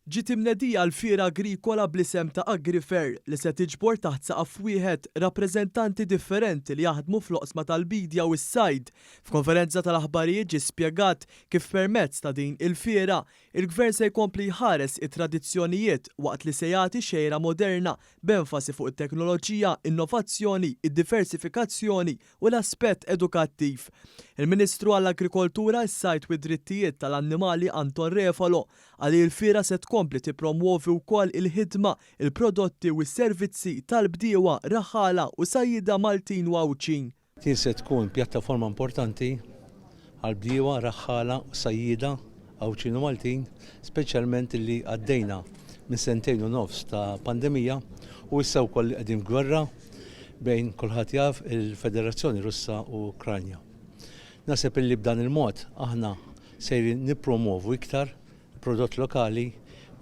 Ġiet imnedija l-fiera agrikola bl-isem ta' Agrifair li se tiġbor taħt saqaf wieħed rappreżentanti differenti li jaħdmu fl-oqsma tal-biedja u s-sajd. F'konferenza tal-aħbarijiet ġie spjegat kif permezz ta' din il-fiera, il-Gvern se jkompli jħares it-tradizzjonijiet waqt li se jagħti xejra moderna b'enfasi fuq it-teknoloġija, innovazzjoni, id-diversifikazzjoni u l-aspett edukattiv. Il-Ministru għall-Agrikoltura, is-Sajd u d-Drittijiet tal-Annimali Anton Refalo Qal li l-fiera se tkompli tippromwovi wkoll il-ħidma, il-prodotti u s-servizzi tal-bdiewa, raħħala u sajjieda Maltin u Għawdxin. Din se tkun pjattaforma importanti għall-bdiewa, raħħala u sajjieda Għawdxin u Maltin, speċjalment li għaddejna minn sentejn u nofs ta' pandemija u issa wkoll li qegħdin f'gwerra bejn kulħadd jaf il-Federazzjoni Russa u Ukranja. Naħseb illi b'dan il-mod aħna sejrin nippromwovu iktar il-prodott lokali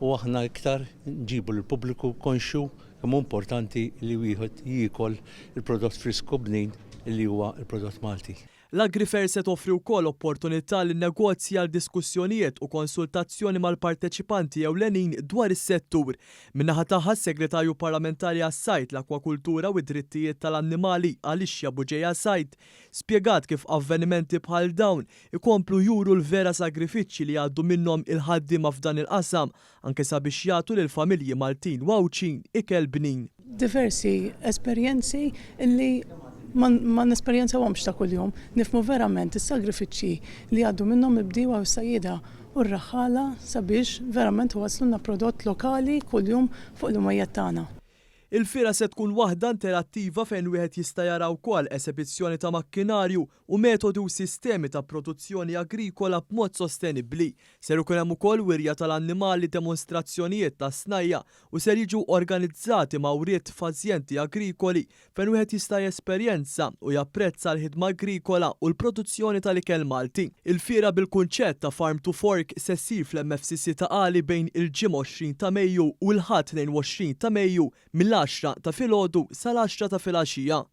u aħna iktar nġibu lill-pubbliku konxju kemm hu importanti li wieħed jiekol il-prodott frisk u bnin li huwa l-prodott Malti. L-Agrifair se toffri wkoll opportunità lin-negozji għal diskussjonijiet u konsultazzjoni mal-parteċipanti ewlenin dwar is-settur. Min-naħa tagħha s-Segretarju Parlamentari għas-Sajd, l-Akwakultura u d-Drittijiet tal-Annimali, Alicia Bugeja Said, spjegat kif avvenimenti bħal dawn ikomplu juru l-vera sagrifiċċji li jgħaddu minnhom il-ħaddiema f'dan il-qasam, anke sabiex jagħtu lill-familji Maltin u Għawdxin ikel bnin. Diversi esperjenzi li ma nesperjenzawhomx ta' kuljum. Nifhmu verament is-sagrifiċċji li jgħaddu minnhom il-bdiewa u s-sajjieda u r-raħħala sabiex verament iwasslulna prodott lokali kuljum fuq l-imwejjed tagħna. Il-fiera se tkun waħda interattiva fejn wieħed jista' jara wkoll esebizzjoni ta' makkinarju u metodi u sistemi ta' produzzjoni agrikola b'mod sostenibbli. Ser ikun hemm ukoll wirja tal-annimali, demonstrazzjonijiet ta' snajja' u ser jiġu organizzati mawriet f'azjenti agrikoli fejn wieħed jista' jesperjenza u japprezza l-ħidma agrikola u l-produzzjoni tal-ikel Malti. Il-fiera bil-kunċett ta' Farm to Fork se ssir fl-MFCC Ta' Qali bejn il-Ġimgħa 20 ta' Mejju u l-Ħadd 22 ta' Mejju mill-għaxra ta' filgħodu sal-għaxra ta' filgħaxija.